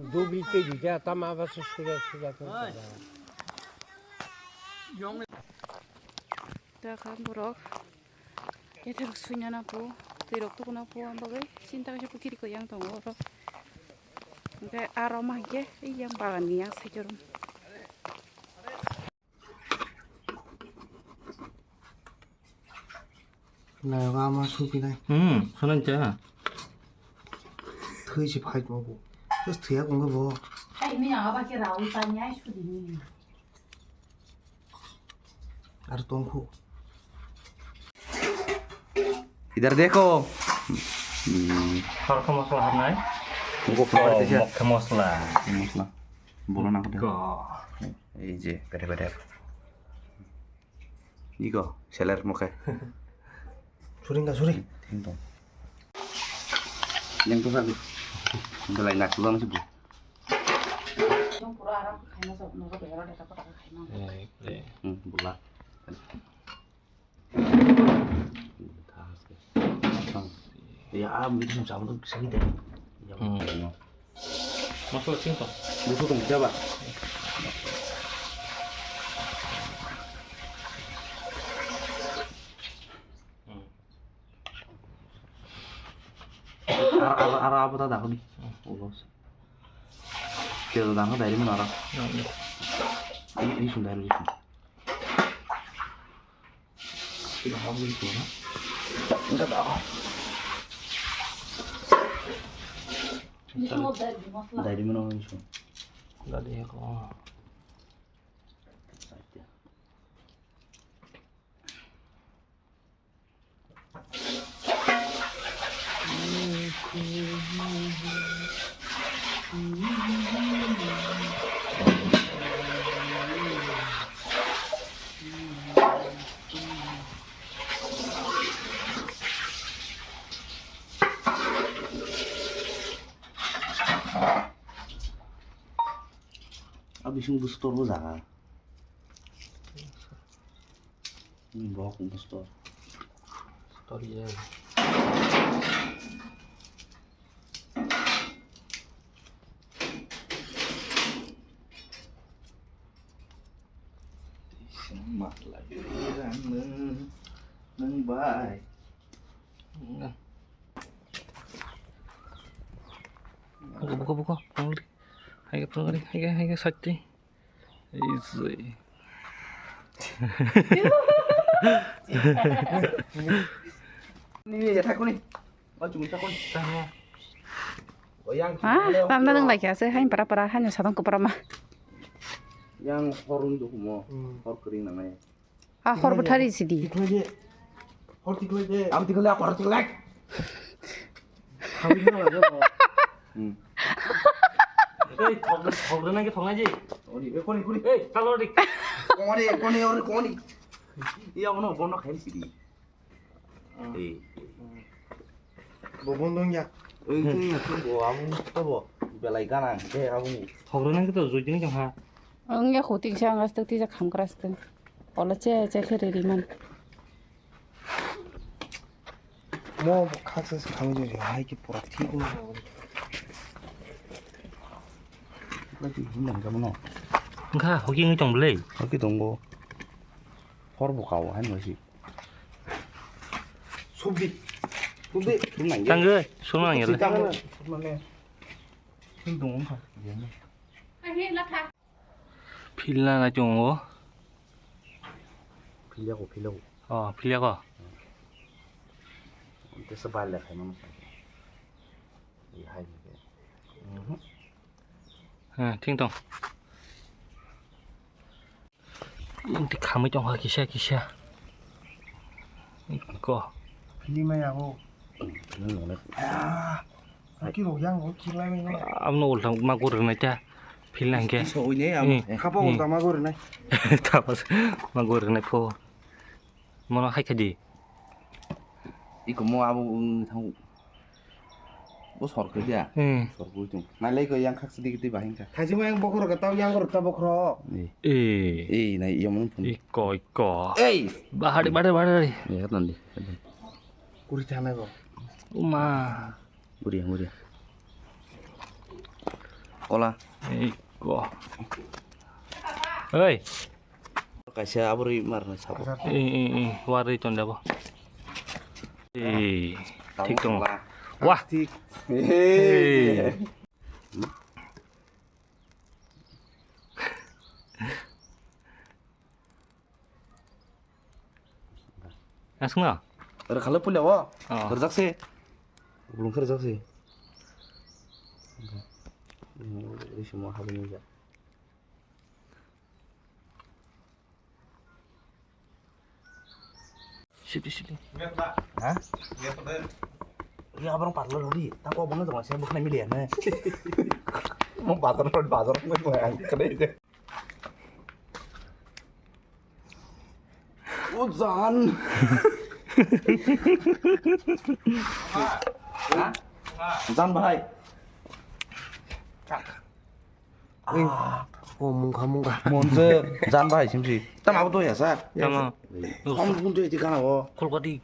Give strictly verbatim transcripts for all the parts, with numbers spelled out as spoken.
Dubli tei rida tama aba se suda suda khe. Oi. Yong. Da kha borok. Kethek suina na po, twi rok tukuna po, ang bagwi sinta kaisa pukiri ko yang tongo oro. Hingke aro ma hingke yang bagan ni yang side oro. Nayok ama supinai. Hmm, sonan cha. Thwi si phai tongo. Just thwiya kongkhe bo. Hai mi ang aba khe rawi tanya sudi ni. Ar tongkhu. Idhar dekho. Hmm. Khoroksa mosla habnai. Mokhe mosla. Mosla. Bolo na kode. Ko. Ei je, bede bede. Iko, seler mokhe. Suring ka, suring. Tengtong. Yang to sabi. Belai nak juga masih bu. Yang pura aram khaima sok, noro bero data kota khaima. Eh, eh. Hmm, bula. Ya, am itu sama tuh segi deh. Ya. Hmm. Masuk sini toh. Butuh tuh siapa? Hmm. Ara, ara, ara apa tadi aku nih? Ulos. Kita dah dari mana orang? Ini, ini sudah dari sini. Kita hawi itu, nah. Enggak tahu. Dari mana orang itu? Dari aku. Abising bwswk torbo jaga. Bok bwswk tor. Tor ye. Nang bai. Buka, buka, buka. Hai ke, hai ke, hai ke, hai ke, side. Easy. Ni ya thakuni. O chung thakuni. Ha, tamna nang laikha se, hai para para, hai no sadong ko para ma. Yang horun do mo, hor kering nang nai. A hor bwthari sidi. Tiklai de. Hor tiklai de. Abo tiklai, hor tiklai. Khawi na la de. Hmm. Ei, thok, thok de na ki thok na ji. Ori, e koni, koni. Ei, kalo dik. Koni, koni, ori, koni. Iya, bono, bono khairi sidi. Ei. Bo bondo ya. Ei, ei, bo, amo to bo. Belai gana, de, amo. Thok de na ki to, joi ding jang ha. Ang ya khuti sa, ang astak ti sa kham kras teng. Ola che che khe ri ri man. Mo khaksa se khamwi jori hai ki pura thik no. Lagi hinang ka mano. Wngkha hoki wngwi tong bwlai. Hoki tongo. Hor bo kao hai no si. Subdi. Subdi. Tangwi sumang ya. Tangwi. Mane. Thik tongo wngkha. Ahi lakha. Philna nai tongo. Philya ko, philya ko. Oh, philya ko. Tesa bai le khai mano. Ye hai ni ke. Mhm. Ha, thing tong. Yang ti khamai tong ha kisa kisa. Ko. Philima ya bo. Philma nang le. Ah. Ki rok yang rok ki lai mai no. Abno ulta ma gor nai ta. Phil nang ke. Iso oi ne amo. Eh, khapa eh. Ulta ma gor nai. Tapas ma gor nai pho. Mono hai khadi. Iko mo abo ung thang. Bo sor khe dia. Hmm. Sor khe tung. Nai lai ko yang khak sidi kiti bahing kha. Thaji ma yang bokhro ka tau yang rok ta bokhro. Eh. Eh. Eh, nai iya mon phun. Iko iko. Eh. Bahari bahari bahari. Ya kan di. Kuri thana go. Uma. Buri, buri. Kola. Ei ko. Oi. Kaisa abori marna sabo. Ei, ei, ei, warwi ton debo. Ei, thik tongo. Wah. Thik. Ei. Aswkno? Rwkha le puila o. Oh. Rwjak se. Bolong khe rwjak se. Ri simo habini ja. Sidi, sidi. Ha? Ya, abang parlor lori. Tako abang jangan saya bukan milian, eh. Mau bazar, bazar, mau yang kena aja. O jan. Ha? Jan bhai. Ah, o mungkha mungkha. Monse jan bhai simsi. Tam abo to ya sa. Tamo. Om bun to iti kana o. Kolkati.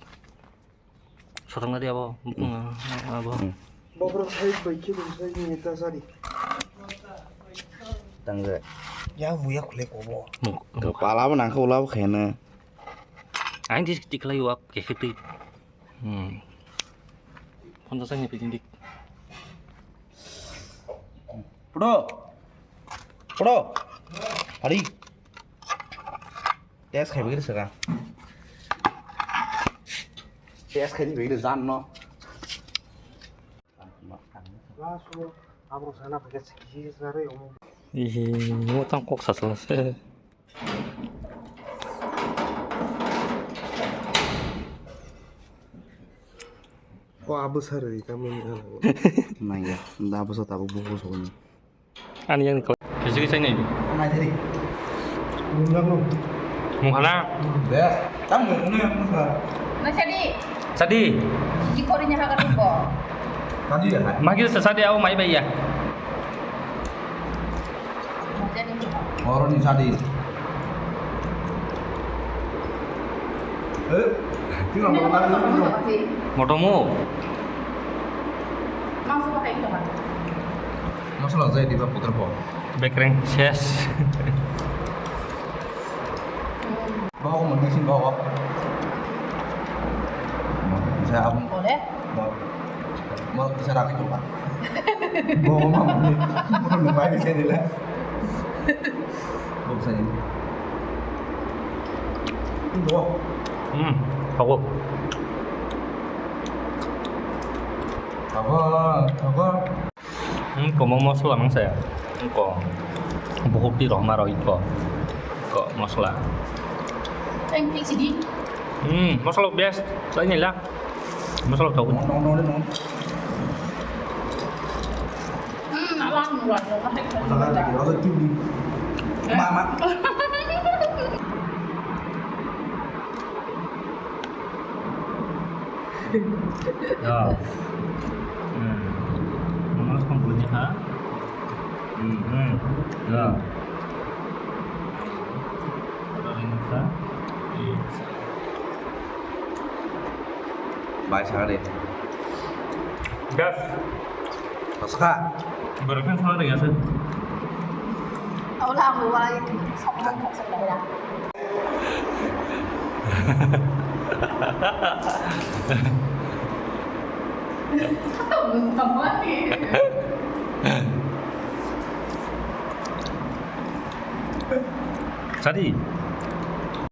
Sotang tadi abo, bukung abo. Bokrok sai bai khe bini sai ni ta sari. Tangga. Ya muya khule kobo. Pala bo nangkha ula bo khayana. Aing dis tikhlai wak khe khitwi. Hmm. Phone jasai ni pidin dik. Photo. Photo. Hari. Test khai bigir saka. Test khai bigir jan no. Last one, abro sana pakai segi sare omo. Ihi, mo tang kok sasal se. O abo sare di kamu ni ana. Nangya, da abo sa tabuk buku sokoni. Ani yang kau. Kisi kisa ini. Nai tadi. Mungkana. Bes. Tam mungkana mungkana. Nai sadi. Sadi. Jikorinya haga tubo. Tadi ya. Magi sadi au mai bai ya. Oro ni sadi. Eh, tinggal makan lagi. Motomo. Masuk pakai itu kan. Masuk aja di bawah putar po. Bekreng ses. Bawa mau mesin bawa. Saya abang. Boleh. Bawa. Mau bisa rapi tuh pak. Bawa mau mau. Mau main di sini lah. Bawa saya ini. Bawa. Hmm, bagus. Bawa, bawa. Hmm, komo mosla mang saya. Ko. Buhuk di rohma roh iko. Ko mosla. Thank you, Sidi. Hmm, mosla best. Saya ni lah. Mosla tahu. No, no, no, no. Hmm, alang mula. Mosla lagi, rasa tinggi. Mama. Ya. Hmm. Mama sampai ni ha. Hmm. Hmm. Ya. Bai sa de. Gas. Paska. Berarti salah dengan saya. Tahu lah, mulai. Satu, satu, satu, ya. Sadi.